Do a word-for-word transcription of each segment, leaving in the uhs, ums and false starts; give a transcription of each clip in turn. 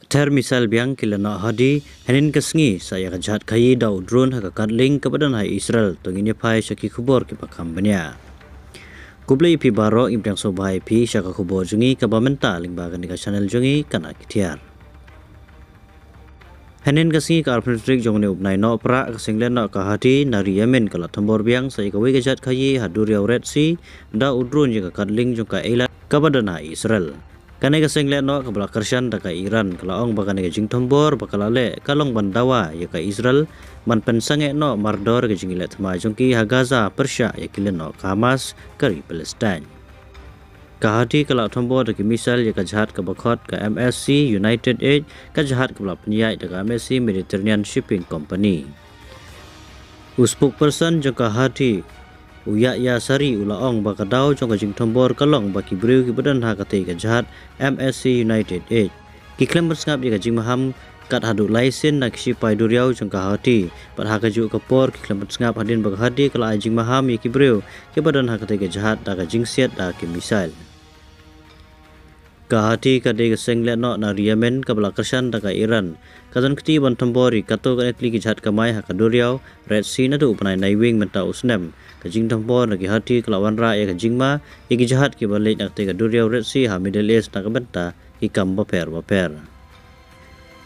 Ther missile biang ki lehnoh Houthi hynnin ka sngi sa ïa ka jhad khaïi da u drone ha ka katling kaba don ha Israel. To ngin ïa phai sha ki khubor kiba kham bniah. Khublei ïa phi baroh, ngi pdiang sngewbha ïa phi sha ka khubor jong ngi kaba mynta lyngba kane ka channel jong ngi Kane Ka Thiar. Hynnin ka sngi ka arphew tarik jong une u bnai Nohprah ka seng lehnoh ka Houthi na ri Yemen ka la thombor biang sa ïa kawei ka jhad khaïi ha duriaw Red Sea da u drone ïa ka katling jong ka eilan kaba don ha Israel. Kane ka seng lehnoh kaba la kyrshan da ka Iran ka la ong ba kane ka jingthombor ba ka la leh ka long ban dawa ïa ka Israel ban pynsangeh noh mardor ka jingïaleh thma jong ki ha Gaza pyrshah ïa ki lehnoh ka Hamas ka ri Palestine. Ka Houthi ka la thombor da ki missile ïa ka jhad kaba khot ka M S C United Age, ka jhad kaba la pynïaid da ka M S C Mediterranean Shipping Company. U spokesperson jong ka Houthi, u Yahya Saree, u la ong ba ka daw jong ka jingthombor ka long ba ki briew kiba don ha katei ka jhad M S C United Age ki khlem pynsngap ïa ka jingmaham kat haduh lai sien na ki shipai duriaw jong ka Houthi. Bad ha kajuh ka por ki khlem pynsngap hadien ba ka Houthi ka la ai jingmaham ïa ki briew kiba don ha katei ka jhad da ka jingsiat da ki missile. Ka Houthi ka dei ka seng lehnoh na ri Yemen kaba la kyrshan da ka Iran. Ka don kti ban thombor ïa katto katne tylli ki jhad kamai ha ka duriaw Red Sea naduh u bnai Naiwieng mynta u snem. Ka jingthombor na ki Houthi ka la wanrah ïa ka jingma ïa ki jhad kiba leit na katei ka duriaw Red Sea ha Middle East na ka bynta ki kam bapher bapher.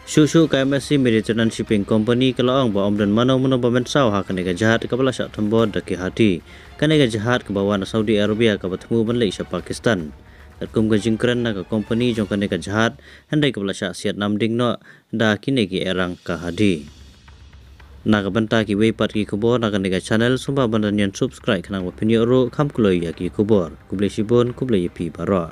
Shuh shuh ka M S C Mediterranean Shipping Company ka la ong ba ym don mano mano ba mynsaw ha kane ka jhad kaba la shah thombor da ki Houthi. Kane ka jhad kaba wan na Saudi Arabia kaba thmu ban leit sha Pakistan. Katkum ka jingkren na ka kompani jong kane ka jhad, hynrei kaba la shah siat namding noh da kine ki erang ka Houthi. Na ka bynta kiwei pat ki khubor na kane ka channel, sngewbha ban dang subscribe khnang ba phin ïoh ruh kham kloi ïa ki khubor. Khublei shibun, khublei ïa phi baroh.